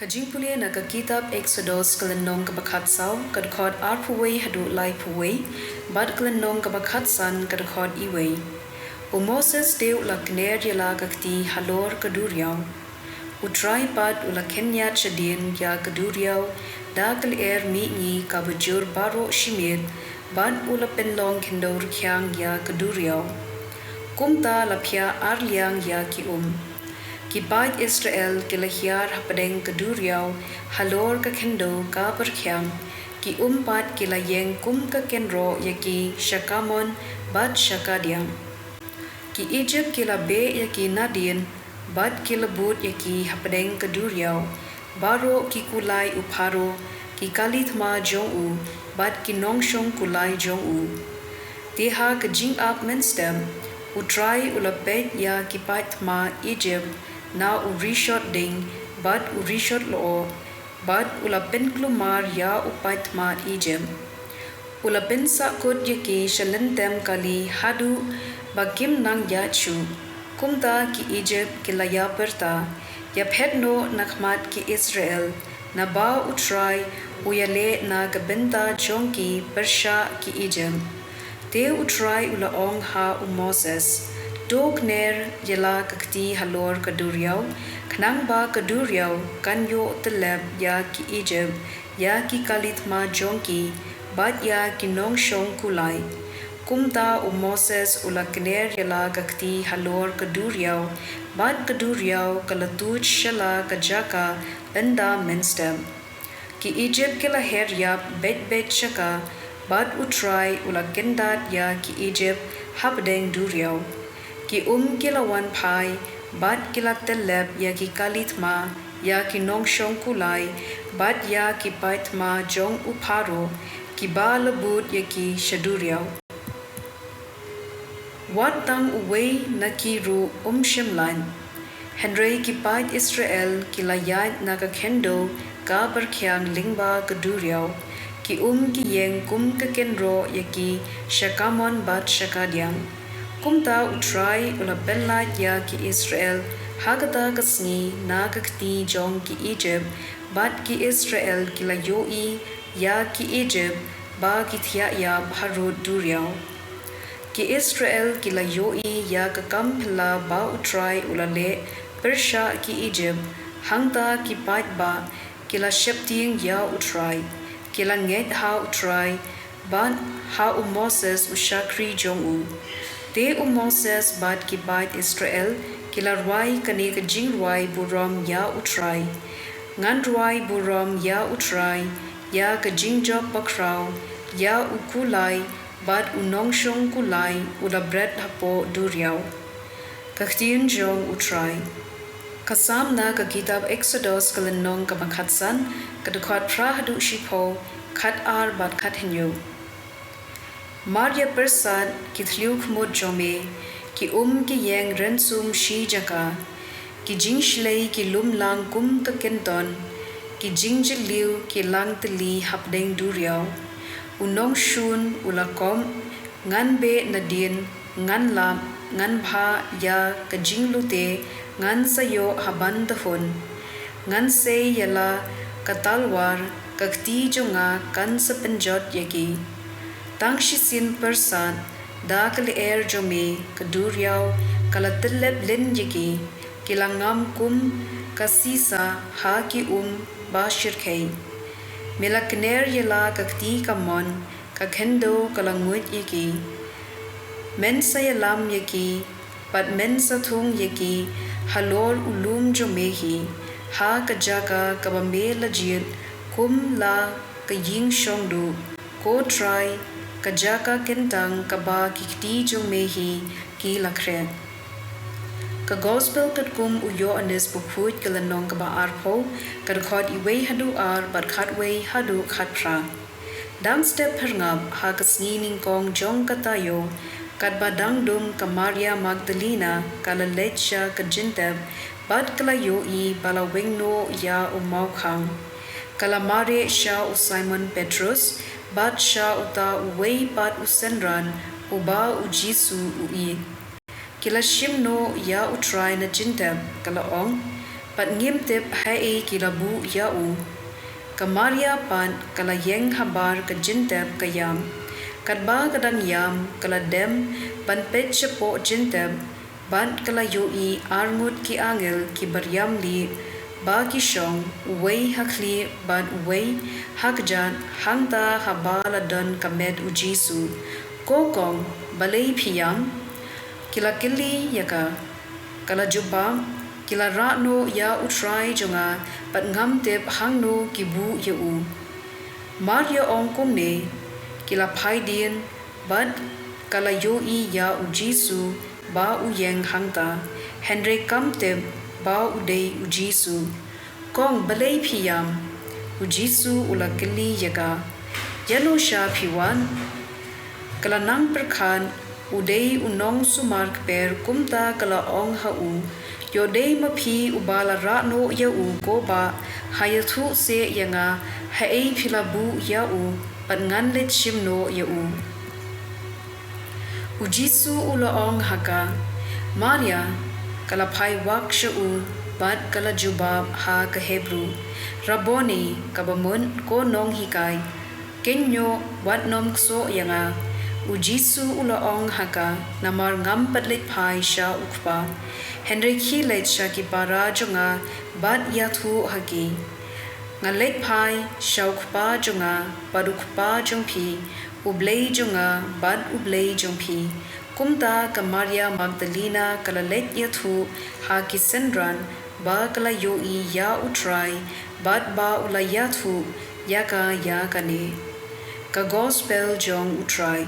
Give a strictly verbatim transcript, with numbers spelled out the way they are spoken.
Ka jingpule na ka kitab Eksodos ka lynnong kaba khatsaw, ka dkhot arphew wei haduh laiphew wei, bad ka lynnong kaba khatsan ka dkhot iwei. U Moses te u la kner ïa la ka kti halor ka duriaw. U Trai pat u la kynñiat shadien ïa ka duriaw da ka lyer mihngi kaba jur baroh shi miet, bad u la pynlong khyndew rkhiang ïa ka duriaw. Kumta la phiah ar liang ïa ki um. Ki paid Israel ki la hiar hapdeng ka duriaw halor ka khyndew kaba rkhiang, ki um pat ki la ïeng kum ka kynroh ïa ki sha kamon bad sha kadiang. Ki Ijipt ki la beh ïa ki nadien, bad ki la bud ïa ki hapdeng ka duriaw, baroh ki kulai u Pharaoh, ki kali thma jong u, bad ki nongshong kulai jong u. Te ha ka jingap mynstep, U Trai u la peit ïa ki paid thma Ijipt na u rishot ding bad u rishot lyoh, bad u la pynkulmar ïa u paid thma Ijipt. U la pynsahkut ïa ki sha lyntem kali haduh ba kim nang ïaid shuh. Kumta ki Ijipt ki la ïapyrta, ïaphet noh na khmat ki Israel, naba U Trai u ïaleh na ka bynta jong ki pyrshah ki Ijipt. Te U Trai u la ong ha u Moses, To kner ïa la ka kti halor ka duriaw, khnang ba ka duriaw kan ïoh tyllep ïa ki Ijipt, ïa ki kali thma jong ki, bad ïa ki nongshong kulai. Kumta u Moses u la kner ïa la ka kti halor ka duriaw, bad ka duriaw ka la tuid sha la ka jaka ynda mynstep. Ki Ijipt ki la her ïap beit beit sha ka, bad U Trai u la kyndat ïa ki Ijipt hapdeng duriaw. Ki um ki la wan phai, bad ki la tyllep ïa ki kali thma, ïa ki nongshong kulai, bad ïa ki paid thma jong u Pharaoh, kiba la bud ïa ki sha duriaw. Wat tang uwei na ki ruh um shym lait. Hynrei ki paid Israel ki la ïaid na ka khyndew kaba rkhiang lyngba ka duriaw. Ki um ki ïeng kum ka kynroh ïa ki sha kamon bad sha kadiang. Kumta U Trai u la pynlait ïa ki Israel ha kata ka sngi na ka kti jong ki Ijipt, bad ki Israel ki la ïohi ïa ki Ijipt ba ki thiah ïap harud duriaw. Ki Israel ki la ïohi ïa ka kam phylla ba U Trai u la leh pyrshah ki Ijipt, hangta ki paidbah ki la sheptieng ïa U Trai, ki la ngeit ha U Trai, bad ha u Moses u shakri jong u. Te u Moses bad ki paid Israel ki la rwai kane ka jingrwai burom ïa U Trai. Ngan rwai burom ïa U Trai, ïa ka jingjop bakhraw, ïa u kulai, bad u nongshong kulai u la bret hapoh duriaw. Ka ktien jong U Trai. Ka Salm na ka kitab Eksodos ka lynnong kaba khatsan, ka dkhot phra haduh shiphew, khatar bad khathynñiew. Mar ïapyrsad ki thliew khmut jong me, ki um ki ïeng rynsum shi jaka, ki jingshlei ki lum lang kum ka kynton, ki jingjylliew ki lang tylli hapdeng duriaw. U nongshun u la kop, ngan beh nadien, ngan lap, ngan bhah ïa ka jinglute, ngan sa ïoh ha ban dkhun. Ngan sei ïa la ka talwar, ka kti jong nga kan sa pynjot ïa ki. Tang shisien pyrsad, da ka lyer jong me ka duriaw ka la tyllep lin ïa ki, ki la ngam kum ka sisa ha ki um ba shyrkhei. Me la kner ïa la ka kti kamon, ka khyndew ka la nguid ïa ki. Men sa ïalam ïa ki, bad men sa thung ïa ki halor u lum jong me hi, ha ka jaka kaba me la jied kum la ka ïing shong duh, ko Trai, ka jaka kyntang kaba ki kti jong me hi ki la khreh. Ka Gospel katkum u Ïoannis bakhuid ka lynnong kaba arphew, ka dkhot iwei haduh ar bad khatwei haduh khatphra. Dang step phyrngap ha ka sngi nyngkong jong ka taïew, katba dang dum ka Maria Magdalena ka la leit sha ka jyntep, bad ka la ïohi ba la weng noh ïa u mawkhang. Ka la mareh sha u Simon Petrus, bad sha uta uwei pat u synran, uba u Jisu u ïeit. Ki la shim noh ïa U Trai na jyntep, ka la ong, bad ngim tip haei ki la buh ïa u. Ka Maria pat ka la ïeng habar ka jingtep ka ïam. Katba ka dang ïam ka la dem ban peit shapoh jingtep, bad ka la ïohi arngut ki angel kiba ïam lieh ba ki shong, uwei ha khlieh bad uwei ha kjat, hangta haba la don ka met U Jisu. Ko kong, balei phi ïam? ki la kylli ïa ka. Ka la jubab, ki la rah noh ïa U Trai jong nga, bad ngam tip hangno ki buh ïa u. Mar ïa ong kumne, ki la phai dien, bad ka la ïohi ïa U Jisu ba u ïeng hangta, hynrei kam tip ba u dei U Jisu. Kong, balei phi ïam? U Jisu u la kylli ïa ka. Ïano sha phi wan? Ka la nang pyrkhat, u dei u nongsumar kper, kumta ka la ong ha u. Ïoh dei ma phi uba la rah noh ïa u ko bah, ha ïathuh seh ïa nga haei phi la buh ïa u, bad ngan leit shim noh ïa u. U Jisu u la ong ha ka, Maria. Ka la phai wak sha u, bad ka la jubab ha ka Hebru, Rabboni, kaba mut, ko nonghikai. Kynnoh, wat nym ksoh ïa nga. U Jisu u la ong ha ka, namar ngam pat leit phai sha U Kpa. Hynrei khie leit sha ki para jong nga, bad ïathuh ha ki, nga leit phai sha U Kpa jong nga bad U Kpa jong phi, U Blei jong nga bad U Blei jong phi. Kumta ka Maria Magdalena ka la leit ïathuh ha ki synran ba ka la ïohi ïa U Trai, bad ba u la ïathuh ïa ka ïa kane. Ka Gospel jong U Trai.